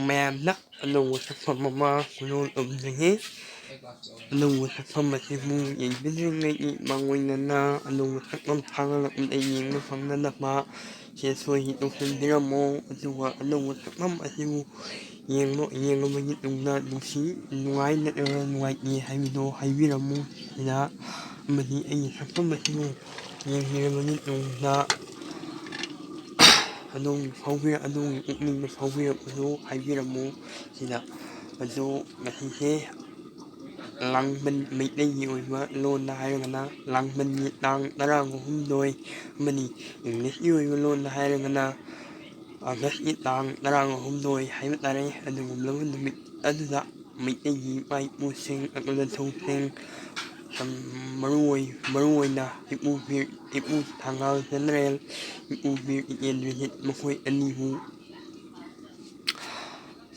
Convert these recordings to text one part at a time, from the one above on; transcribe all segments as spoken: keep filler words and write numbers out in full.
ꯃꯌꯥꯝꯅ ꯑꯅꯧꯕ ꯁꯛꯐꯝ ꯑꯃ ꯈꯨꯗꯣꯜ ꯇꯧꯖꯒꯦ꯫ ꯑꯅꯧꯕ ꯁꯛꯐꯝ ꯑꯁꯤꯕꯨ ꯌꯦꯡꯕꯤꯗ꯭ꯔꯤꯉꯩꯒꯤ ꯃꯥꯡꯑꯣꯏꯅꯅ ꯑꯅꯧꯕ ꯁꯛꯐꯝ ꯊꯥꯒꯠꯂꯛꯄꯗ ꯌꯦꯡꯕ ꯐꯪꯅꯅꯕ ꯁꯦ ꯁꯣꯏ ꯇꯧꯁꯤꯟꯕꯤꯔꯝꯃꯣ꯫ ꯑꯗꯨꯒ ꯑꯅꯧꯕ ꯁꯛꯐꯝ ꯑꯁꯤꯕꯨ ꯌꯦꯡꯕ ꯌꯦꯡꯂꯕꯒꯤ ꯇꯨꯡꯗ ꯅꯨꯡꯁꯤ ꯅꯨꯡꯉꯥꯏ ꯅꯠꯇ꯭ꯔꯒ ꯅꯨꯡꯉꯥꯏꯇꯦ ꯍꯥꯏꯕꯗꯨ ꯍꯥꯏꯕꯤꯔꯝꯃꯨ꯫ ꯁꯤꯗ ꯑꯃꯗꯤ ꯑꯩꯒꯤ ꯁꯛꯐꯝ ꯑꯁꯤꯕꯨ ꯌꯦꯡꯕꯤꯔꯕꯒꯤ ꯇꯨꯡꯗ ꯑꯗꯣꯝꯒꯤ ꯐꯥꯎꯕꯤꯔ ꯑꯗꯣꯝꯒꯤ ꯄꯨꯛꯅꯤꯡꯗ ꯐꯥꯎꯕꯤꯔꯛꯄꯗꯨ ꯍꯥꯏꯕꯤꯔꯝꯃꯨ꯫ ꯁꯤꯗ ꯑꯗꯨ ꯉꯁꯤꯁꯦ ꯂꯥꯡꯕꯟ ꯃꯩꯇꯩꯒꯤ ꯑꯣꯏꯕ ꯂꯣꯟꯗ ꯍꯥꯏꯔꯒꯅ ꯂꯥꯡꯕꯟꯒꯤ ꯇꯥꯡ ꯇꯔꯥꯒ ꯍꯨꯝꯗꯣꯏ ꯑꯃꯅꯤ꯫ ꯏꯪꯂꯤꯁꯀꯤ ꯑꯣꯏꯕ ꯂꯣꯟꯗ ꯍꯥꯏꯔꯒꯅ ꯑꯥꯒꯁꯀꯤ ꯇꯥꯡ ꯇꯔꯥꯒ ꯍꯨꯝꯗꯣꯏ ꯍꯥꯏꯕ ꯇꯥꯔꯦ꯫ ꯑꯗꯨꯒꯨꯝꯂꯕ ꯅꯨꯃꯤꯠ ꯑꯗꯨꯗ ꯃꯩꯇꯩꯒꯤ ꯏꯄꯥ ꯏꯄꯨꯁꯤꯡ ꯑꯀꯜ ꯑꯊꯧꯁꯤꯡ ꯃꯔꯨꯑꯣꯏ ꯃꯔꯨꯑꯣꯏꯅ ꯏꯄꯨ ꯕꯤꯔ ꯏꯄꯨ ꯊꯪꯒꯥꯜ ꯖꯦꯅꯔꯦꯜ ꯏꯄꯨ ꯕꯤꯔ ꯏꯀꯦꯟꯗ꯭ꯔꯖꯤꯠ ꯃꯈꯣꯏ ꯑꯅꯤꯕꯨ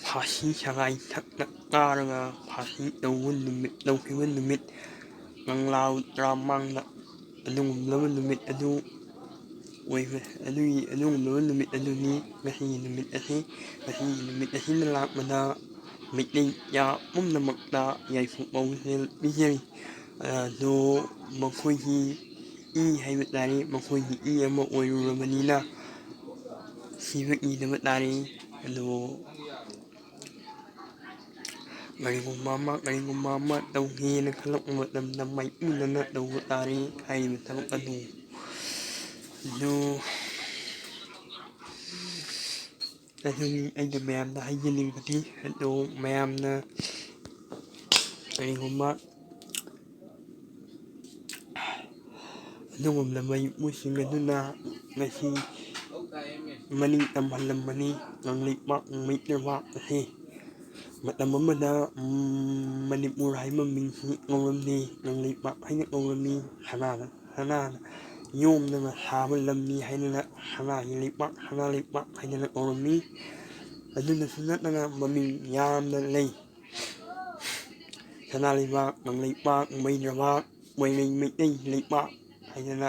ꯐꯥꯁꯤ ꯁꯉꯥꯏ ꯊꯛꯅ ꯀꯥꯔꯒ ꯐꯥꯁꯤ ꯇꯧꯕ ꯅꯨꯃꯤꯠ ꯇꯧꯈꯤꯕ ꯅꯨꯃꯤꯠ ꯀꯪꯂꯥ ꯇꯔꯥꯃꯥꯡꯗ ꯑꯗꯨꯒꯨꯝꯂꯕ ꯅꯨꯃꯤꯠ ꯑꯗꯨ ꯑꯣꯏꯕ ꯑꯗꯨꯒꯤ ꯑꯗꯨꯒꯨꯝꯂꯕ ꯅꯨꯃꯤꯠ ꯑꯗꯨꯅꯤ ꯉꯁꯤꯒꯤ ꯅꯨꯃꯤꯠ ꯑꯁꯤ꯫ ꯉꯁꯤꯒꯤ ꯅꯨꯃꯤꯠ ꯑꯁꯤꯅ ꯂꯥꯛꯄꯗ ꯃꯩꯇꯩ ꯀꯌꯥ ꯄꯨꯝꯅꯃꯛꯇ ꯌꯥꯏꯐ ꯄꯥꯎꯖꯦꯜ ꯄꯤꯖꯔꯤ꯫ ꯑꯗꯣ ꯃꯈꯣꯏꯒꯤ ꯏ ꯍꯥꯏꯕ ꯇꯥꯔꯦ, ꯃꯈꯣꯏꯒꯤ ꯏ ꯑꯃ ꯑꯣꯏꯔꯨꯔꯕꯅꯤꯅ ꯁꯤꯕ ꯏꯗꯕ ꯇꯥꯔꯦ꯫ ꯑꯗꯣ ꯀꯔꯤꯒꯨꯝꯕ ꯑꯃ ꯀꯔꯤꯒꯨꯝꯕ ꯑꯃ ꯇꯧꯒꯦꯅ ꯈꯜꯂꯛꯄ ꯃꯇꯝꯗ ꯃꯥꯏꯄꯨꯅꯅ ꯇꯧꯕ ꯇꯥꯔꯦ ꯍꯥꯏꯔꯤꯕ ꯊꯕꯛ ꯑꯗꯨ꯫ ꯑꯗꯨ ꯑꯗꯨꯅꯤ ꯑꯩꯅ ꯃꯌꯥꯝꯗ ꯍꯥꯏꯖꯅꯤꯡꯕꯗꯤ꯫ ꯑꯗꯨ ꯃꯌꯥꯝꯅ ꯀꯔꯤꯒꯨꯝꯕ ꯑꯗꯨꯒꯨꯝꯂꯕ ꯏꯄꯨꯁꯤꯡ ꯑꯗꯨꯅ ꯉꯁꯤ ꯃꯅꯤꯡ ꯇꯝꯍꯜꯂꯝꯕꯅꯤ ꯀꯪꯂꯩꯄꯥꯛ ꯃꯩꯇꯩꯕꯥꯛ ꯑꯁꯤ꯫ ꯃꯇꯝ ꯑꯃꯗ ꯃꯅꯤꯄꯨꯔ ꯍꯥꯏꯕ ꯃꯤꯡꯁꯤ ꯀꯧꯔꯝꯗꯦ, ꯀꯪꯂꯩꯄꯥꯛ ꯍꯥꯏꯅ ꯀꯧꯔꯝꯃꯤ꯫ ꯁꯅꯥꯅ ꯁꯅꯥꯅ ꯌꯣꯝꯗꯅ ꯁꯥꯕ ꯂꯝꯅꯤ ꯍꯥꯏꯗꯅ ꯁꯅꯥꯒꯤ ꯂꯩꯄꯥꯛ, ꯁꯅꯥ ꯂꯩꯄꯥꯛ ꯍꯥꯏꯗꯅ ꯀꯧꯔꯝꯃꯤ꯫ ꯑꯗꯨꯗꯁꯨ ꯅꯠꯇꯅ ꯃꯃꯤꯡ ꯌꯥꯝꯅ ꯂꯩ꯫ ꯁꯅꯥ ꯂꯩꯕꯥꯛ, ꯀꯪꯂꯩꯄꯥꯛ, ꯃꯩꯗ꯭ꯔꯕꯥꯛ, ꯃꯩꯔꯩ ꯃꯩꯇꯩ ꯂꯩꯄꯥꯛ ꯍꯥꯏꯗꯅ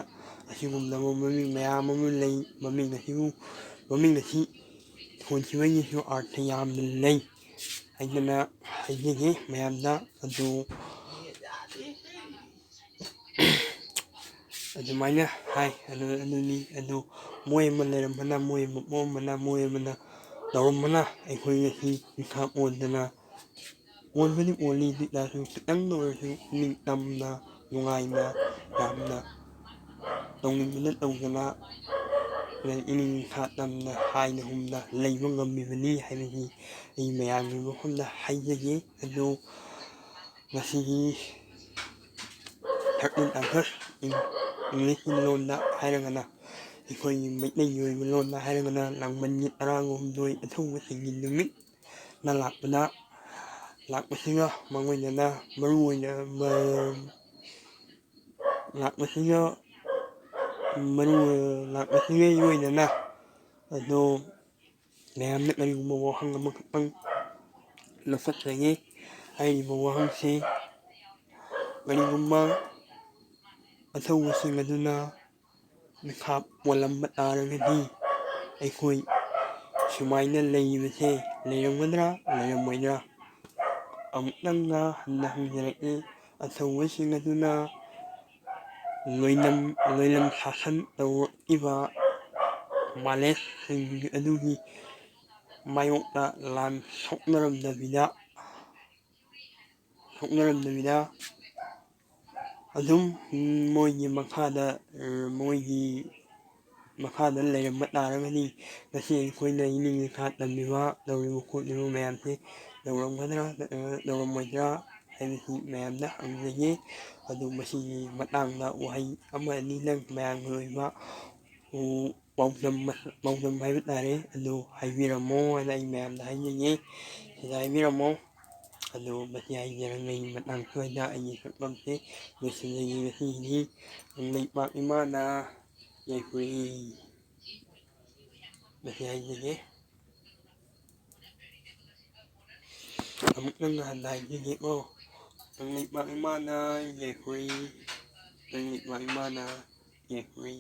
ꯑꯁꯤꯒꯨꯝꯂꯕ ꯃꯃꯤꯡ ꯃꯌꯥꯝ ꯑꯃ ꯂꯩ꯫ ꯃꯃꯤꯡ ꯑꯁꯤꯕꯨ ꯃꯃꯤꯡ ꯑꯁꯤ ꯈꯣꯟꯈꯤꯕꯒꯤꯁꯨ ꯑꯥꯔꯊ ꯌꯥꯝꯅ ꯂꯩ ꯍꯥꯏꯗꯅ ꯍꯥꯏꯖꯒꯦ ꯃꯌꯥꯝꯗ꯫ ꯑꯗꯨ ꯑꯗꯨꯃꯥꯏꯅ ꯍꯥꯏ꯫ ꯑꯗꯨ ꯑꯗꯨꯅꯤ꯫ ꯑꯗꯨ ꯃꯣꯏ ꯑꯃ ꯂꯩꯔꯝꯕꯅ, ꯃꯣꯏ ꯑꯃ ꯄꯣꯛꯑꯝꯕꯅ, ꯃꯣꯏ ꯑꯃꯅ ꯇꯧꯔꯝꯕꯅ ꯑꯩꯈꯣꯏ ꯉꯁꯤ ꯃꯤꯈꯥ ꯑꯣꯟꯗꯅ, ꯑꯣꯟꯕꯗꯤ ꯑꯣꯜꯂꯤ, ꯑꯗꯨ ꯑꯣꯏꯇꯥꯔꯁꯨ ꯈꯤꯇꯪꯗ ꯑꯣꯏꯔꯁꯨ ꯏꯅꯤꯡ ꯇꯝꯅ, ꯅꯨꯡꯉꯥꯏꯅ, ꯌꯥꯝꯅ ꯇꯧꯅꯤꯡꯕꯅ ꯇꯧꯗꯅ, ꯏꯅꯤꯡ ꯏꯈꯥ ꯇꯝꯅ, ꯍꯥꯏꯅ ꯍꯨꯝꯅ ꯂꯩꯕ ꯉꯝꯃꯤꯕꯅꯤ ꯍꯥꯏꯕꯁꯤ ꯑꯩ ꯃꯌꯥꯝꯒꯤ ꯃꯐꯝꯗ ꯍꯥꯏꯖꯒꯦ꯫ ꯑꯗꯨ ꯉꯁꯤꯒꯤ thirteen August, ꯏꯪ-, ꯏꯪꯂꯤꯁꯀꯤ ꯂꯣꯟꯗ ꯍꯥꯏꯔꯒꯅ, ꯑꯩꯈꯣꯏꯒꯤ ꯃꯩꯇꯩꯒꯤ ꯑꯣꯏꯕ ꯂꯣꯟꯗ ꯍꯥꯏꯔꯒꯅ ꯂꯥꯡꯕꯟꯒꯤ ꯇꯔꯥꯒ ꯍꯨꯝꯗꯣꯏ ꯑꯊꯧꯕꯁꯤꯡꯒꯤ ꯅꯨꯃꯤꯠꯅ ꯂꯥꯛꯄꯗ, ꯂꯥꯛꯄꯁꯤꯒ ꯃꯥꯡꯑꯣꯏꯅꯅ ꯃꯔꯨ ꯑꯣꯏꯅ ꯃ-, ꯂꯥꯛꯄꯁꯤꯒ ꯃꯔꯨ, ꯂꯥꯛꯄꯁꯤꯒ ꯏꯔꯣꯏꯅꯅ ꯑꯗꯣ ꯃꯌꯥꯝꯅ ꯀꯔꯤꯒꯨꯝꯕ ꯋꯥꯍꯪ ꯑꯃꯈꯛꯇꯪ ꯂꯧꯈꯠꯆꯒꯦ꯫ ꯍꯥꯏꯔꯤꯕ ꯋꯥꯍꯪꯁꯤ ꯀꯔꯤꯒꯨꯝꯕ ꯑꯊꯧꯕꯁꯤꯡ ꯑꯗꯨꯅ ꯃꯤꯈꯥ ꯄꯣꯜꯂꯝꯕ ꯇꯥꯔꯒꯗꯤ ꯑꯩꯈꯣꯏ ꯁꯨꯃꯥꯏꯅ ꯂꯩꯔꯤꯕꯁꯦ ꯂꯩꯔꯝꯒꯗ꯭ꯔꯥ, ꯂꯩꯔꯝꯃꯣꯏꯗ꯭ꯔꯥ? ꯑꯃꯨꯛꯇꯪꯒ ꯍꯟꯅ ꯍꯪꯖꯔꯛꯏ꯫ ꯑꯊꯧꯕꯁꯤꯡ ꯑꯗꯨꯅ ꯂꯣꯏꯂꯝ, ꯂꯣꯏꯂꯝ ꯁꯥꯁꯟ ꯇꯧꯔꯛꯏꯕ ꯃꯥꯂꯦꯁꯁꯤꯡ ꯑꯗꯨꯒꯤ ꯃꯥꯌꯣꯛꯇ ꯂꯥꯟ ꯁꯣꯛꯅꯔꯝꯗꯕꯤꯗ, ꯁꯣꯛꯅꯔꯝꯗꯕꯤꯗ ꯑꯗꯨꯝ ꯃꯣꯏꯒꯤ ꯃꯈꯥꯗ, ꯃꯣꯏꯒꯤ ꯃꯈꯥꯗ ꯂꯩꯔꯝꯕ ꯇꯥꯔꯒꯗꯤ ꯉꯁꯤ ꯑꯩꯈꯣꯏꯅ ꯏꯅꯤꯡ ꯏꯈꯥ ꯇꯝꯃꯤꯕ, ꯇꯧꯔꯤꯕ ꯈꯣꯠꯂꯤꯕ ꯃꯌꯥꯝꯁꯦ ꯇꯧꯔꯝꯒꯗ꯭ꯔꯥ ꯅꯠꯇ꯭ꯔꯒ ꯇꯧꯔꯝꯃꯣꯏꯗ꯭ꯔꯥ ꯍꯥꯏꯕꯁꯤ ꯃꯌꯥꯝꯗ ꯍꯪꯖꯒꯦ꯫ ꯑꯗꯨ ꯃꯁꯤꯒꯤ ꯃꯇꯥꯡꯗ ꯋꯥꯍꯩ ꯑꯃ ꯑꯅꯤꯗꯪ ꯃꯌꯥꯝꯒꯤ ꯑꯣꯏꯕ ꯄꯥꯎꯗꯝ, ꯄꯥꯎꯗꯝ ꯍꯥꯏꯕ ꯇꯥꯔꯦ, ꯑꯗꯨ ꯍꯥꯏꯕꯤꯔꯝꯃꯣ ꯍꯥꯏꯅ ꯑꯩ ꯃꯌꯥꯝꯗ ꯍꯥꯏꯖꯒꯦ꯫ ꯁꯤꯗ ꯍꯥꯏꯕꯤꯔꯝꯃꯣ꯫ ꯑꯗꯨ ꯃꯁꯤ ꯍꯥꯏꯖꯔꯒ ꯑꯩꯒꯤ ꯃꯇꯥꯡ ꯁ꯭ꯋꯥꯏꯗ ꯑꯩꯒꯤ ꯁꯛꯐꯝꯁꯦ ꯂꯣꯏꯁꯤꯟꯖꯒꯦ꯫ ꯉꯁꯤꯒꯤꯗꯤ ꯀꯪꯂꯩꯄꯥꯛ ꯏꯃꯥꯅ ꯌꯥꯏꯐꯔꯦ꯫ ꯃꯁꯤ ꯍꯥꯏꯖꯒꯦ꯫ ꯑꯃꯨꯛꯇꯪꯒ ꯍꯟꯅ ꯍꯥꯏꯖꯒꯦꯀꯣ꯫ ꯀꯪꯂꯩꯄꯥꯛ ꯏꯃꯥꯅ ꯌꯥꯏꯐꯔꯦ꯫ ꯀꯪꯂꯩꯄꯥꯛ ꯏꯃꯥꯅ ꯌꯥꯏꯐꯔꯦ꯫